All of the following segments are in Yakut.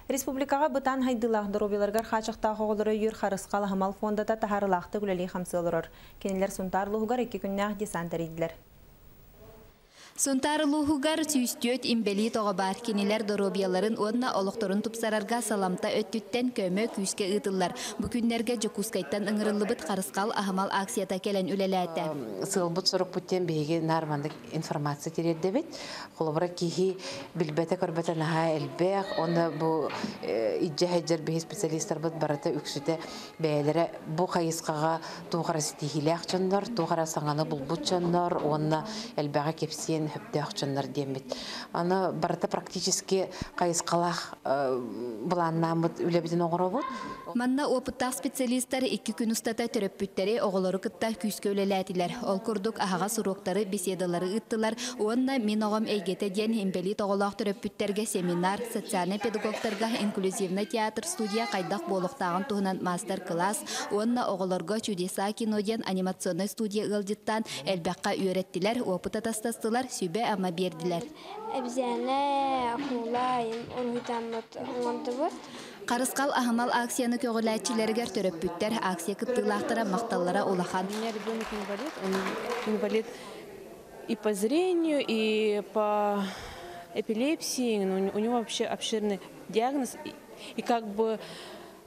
Республикаҕа бытаан сайдыылаах, доруобуйаларыгар хааччахтаах оҕолору өйүүр Харысхал аһымал фондата таһаарыылаахтык үлэлии-хамсыы олорор. Кинилэр Сунтаар улууһугар 2 күннээх десант тэрийдилэр. Сунтаар улууһугар 104 инбэлиит оҕо баар. Кинилэр доруобуйаларын уонна олохторун тупсарарга салалта өттүттэн көмө күүскэ ыытыллар. Бу күннэргэ Дьокуускайтан ыҥырыллыбыт Харысхал аһымал акцията кэлэн үлэлээтэ. Сыалбыт сорукпут диэн биһиги наар маннык информация тириэрдэбит. Холобура, киһи билбэтэ көрбөтө наһаа элбэх, онно бу илдьэ сылдьар биһи специалистарбыт барыта үксүтэ бэйэлэрэ бу хайысхаҕа туох эрэ ситиһиилээх дьоннор, туох эрэ саҥаны булбут дьоннор уонна элбэҕи кэпсиэн сөптөөх дьоннор диэммит. Аны барыта практически хайысхалаах былааннааммыт үлэбитин оҥоробут. Манна опыттаах специалистар 2 күн устата төрөппүттэри, оҕолору кытта күүскэ үлэлээтилэр. Ол курдук аһаҕас уруоктары, беседалары ыыттылар. Уонна «Мин оҕом эйгэтэ» диэн инбэлиит оҕолоох төрөппүттэргэ семинар, социальнай педагогтарга инклюзивный театр студия хайдах буолуохтааҕын туһунан мастер-класс уонна оҕолорго «Чудеса кино» диэн анимационнай студия ыалдьыттаан элбэххэ үөрэттилэр, опыт атастастылар, сүбэ-ама биэрдилэр. Обезьяна, акула, уруһуйдааммыт оҥордубут. Харысхал аһымал акцияны көҕүлээччилэригэр төрөппүттэр, акция кыттыылаахтара махталлара улахан. У меня ребенок инвалид, он инвалид и по зрению, и по эпилепсии, ну, у него вообще обширный диагноз. И как бы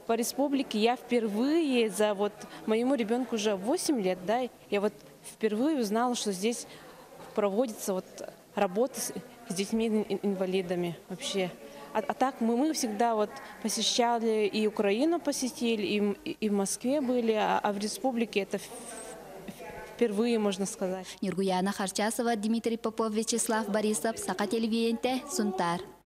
по республике я впервые за вот моему ребенку уже 8 лет, да, я вот впервые узнала, что здесь проводится вот работа с детьми-инвалидами вообще. А так мы всегда вот посещали и Украину посетили, и в Москве были, а в республике это впервые, можно сказать. Нюргуяна Харчасова, Дмитрий Попов, Вячеслав Борисов, Саха телевидениетэ, Сунтаар.